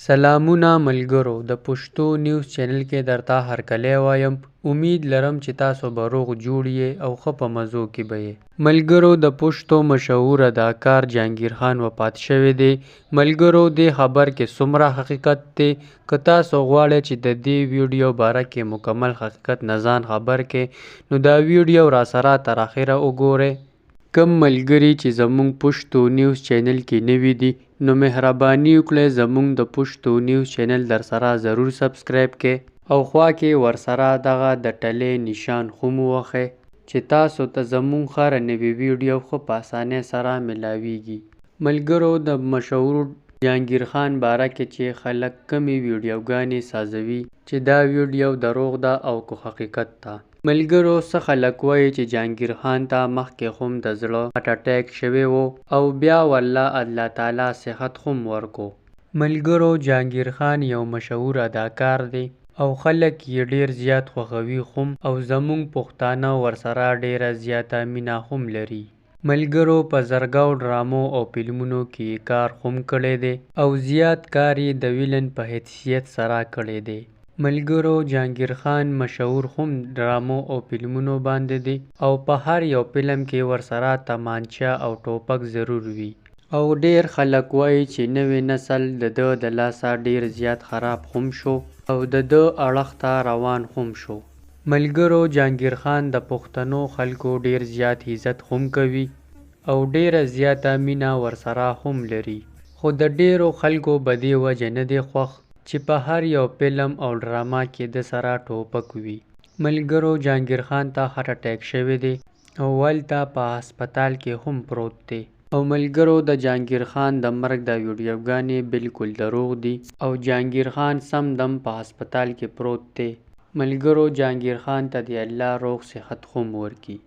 سلامونه ملګرو د پشتو نیوز چینل کې درته هرکلی وایم. امید لرم چې تاسو به روغ جوړ یې او ښه په مزو کې به یې. ملګرو د پشتو مشهور اداکار جهانګیر خان وفات شوی دی. ملګرو دې خبر کې څومره حقیقت دی؟ که تاسو غواړئ چې د دې ویډیو باره کې مکمل حقیقت نه ځان خبر کړئ نو دا ویډیو راسره تر اخره وګورئ. کوم ملګري چې زموږ پشتو نیوز چینل کې نوي دي نو مهرباني وکړئ زموږ د پشتو نیوز چینل درسره ضرور سبسکرایب کړئ او خوا کې ورسره دغه د ټلې نشان هم ووهئ چې تاسو ته زموږ هره نوې ویډیو ښه په اسانۍ سره ملاویږي. ملګرو د مشهور جهانګیر خان باره کې چې خلک کومې ویډیوګانې سازوي چې دا ویډیو دروغ ده او که حقیقت ده. ملګرو څه خلک وایي چې جهانګیر خان ته مخکې هم د زړه هارټ اټیک شوی وو او بیا ورله الله تعالی صحت هم ورکو. ملګرو جهانګیر خان یو مشهور اداکار دی او خلک یې ډیر زیات خوښوي هم او زموږ پښتانه ورسره ډیره زیاته مینه هم لري. ملګرو په زرګاو ډرامو او فلمونو کې یې کار هم کړی دی او زیات کار یې د ویلن په حیثیت سره کړی دی. ملګرو جهانګیر خان مشهور هم ډرامو او فلمونو باندې دی او په هر یو فلم کې ورسره تمانچه او ټوپک ضرور وي. او ډیر خلک وایي چې نوی نسل د ده د لاسه ډیر زیات خراب هم شو او د ده اړخ ته روان هم شو. ملګرو جهانګیر خان د پښتنو خلکو ډیر زیات عزت هم کوي او ډیره زیاته مینه ورسره هم لري خو د ډیرو خلکو به دې وجه نه دی خوښ چې په هر یو فلم او ډرامه کې ده سره ټوپک وي. ملګرو جهانګیر خان ته هارټ اټیک شوی دی او هلته په هسپتال کې هم پروت دی. او ملګرو د جهانګیر خان د مرګ دا ویډیوګانې بلکل دروغ دي او جهانګیر خان سم دم په هسپتال کې پروت دی. ملګرو جهانګیر خان ته دې الله روغ صحت هم ورکړي.